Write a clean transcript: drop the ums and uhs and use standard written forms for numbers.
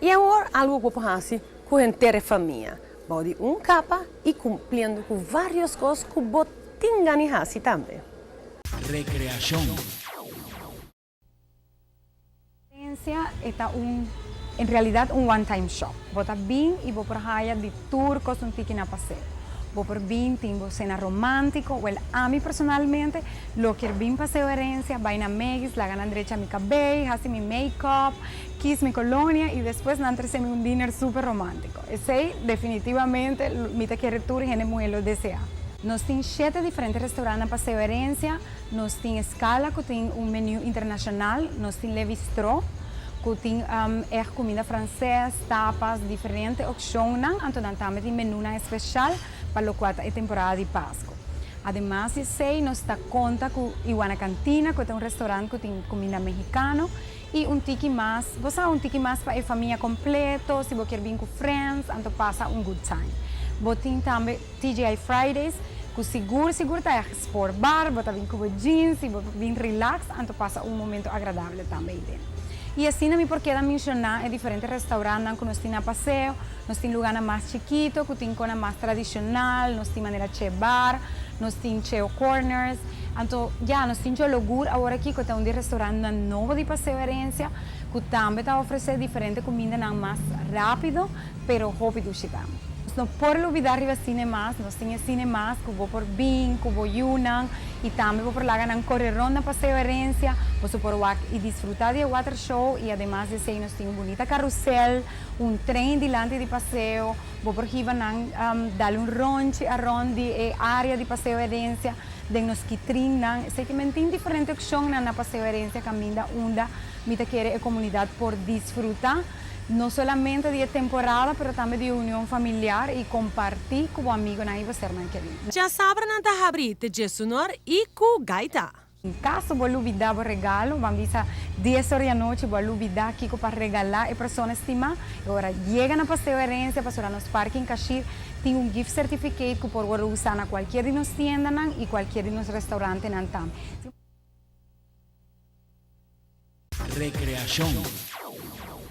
I awor algu ku bo por hasi ku henter e famia, bou di un kapa i kumpliendo ku vários kos ku bo tin gana di hasi tambe. Rekreashon. Herencia e ta un en realidad un one time shop. Bo ta bin y bo por haya di tur cos un tiki na paseo. Bo por bin tin bo cena romantico, wel ami personalmente lo kier bin Paseo Herencia, bay na Maggie's, laga nan drecha mi cabey, haci mi make up, kiss mi colonia y despues nan trece mi un dinner super romantico. Esey definitivamente mi ta kere tur hende muhe lo desea. Nos tin shete diferente restaurant na Paseo Herencia. Nos tin Escala cu tin un menu internacional, nos tin Le Bistrot cu tin echt cuminda frances, tapas, diferente opcionnan, anto nan tambe tin menunan especial pa locual ta e temporada di Pasco. Ademas di esey nos ta conta cu Iguana Cantina cu ta un restaurant cu tin cuminda mexicano y un tiki mas, bo sa un tiki mas pa e famia completo, si bo kier bin cu friends anto pasa un good time. Bo tin tambe. TGI Fridays, ku sigur sigur ta e sport bar, bo ta bin ku bo jeans i bo bin relax anto pasa un momento agradable tambe ei den. I asina mi por keda menshoná e diferente restaurantnan ku nos tin na Paseo, nos tin lugánan mas chikito ku tin kona mas tradishonal, nos tin manera Che Bar, nos tin Cheo Corners, anto ya nos tin Jologur awor aki ku ta un di e restaurantnan nobo di Paseo Herencia ku tambe ta ofresé diferente kumindanan mas rápido pero hopi dushi tambe. Nos no por lubida riba Cinemas, nos tin e Cinemas cu bo por bin cu bo yunan y tambe bo por laga nan core rond na Paseo Herencia, boso por wak y disfruta di e water show y ademas di esey nos tin un bunita carusel, un trein dilanti di Paseo, bo por hiba nan dal un ronchi arond di e area di Paseo Herencia den nos kitrinnan, esey ki men tin diferente opcionnan na Paseo Herencia caminda unda mi ta kere e comunidad por disfruta. No solamente di e temporada pero tambe di e union familiar y comparti cu bo amigonan y bo sernan keri. Djasabranan ta habri te djesunor y cu gaita. En caso bo lubida bo regalo, ban bisa dies or di anochi bo a lubida kico pa regala e persona estima, e ora yega na Paseo Herencia pasobra nos parking cashier tin un gift certificate cu por worde usa na cualkier di nos tiendanan y cualkier di nos restaurantenan tambe. Recreacion.